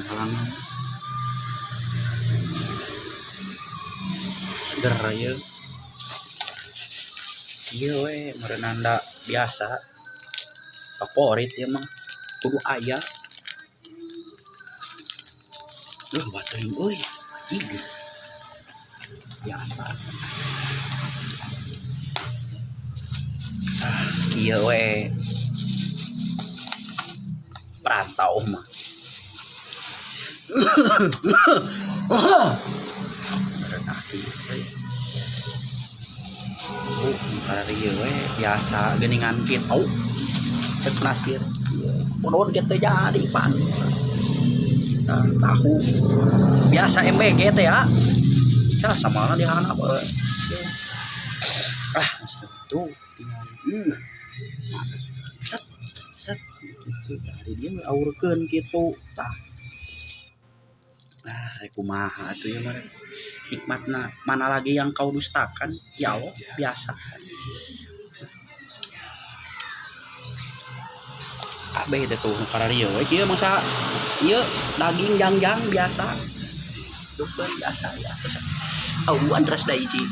Halangan seger ieu. Ieu we meureunan biasa favorit ieu mah kudu aya. Duh batuing euy anjing biasa. Ah ieu we perantau mah. We biasa geuningan kitu cek nasir kunaon kitu jadi pan. Nah, tahu biasa MBG teh ya. Ya sama lah di handap. Ah, tuh tinggal. Set set gitu tadi dia aurkeun kitu tah. Ah, kumaha atuh ieu mah nikmatna mana lagi yang kau dustakan ya Allah biasa. Kabeh teh tuh nu kararieu we kieu masa ieu daging jangjang biasa. Dukeun biasa ya terus awan res da hiji.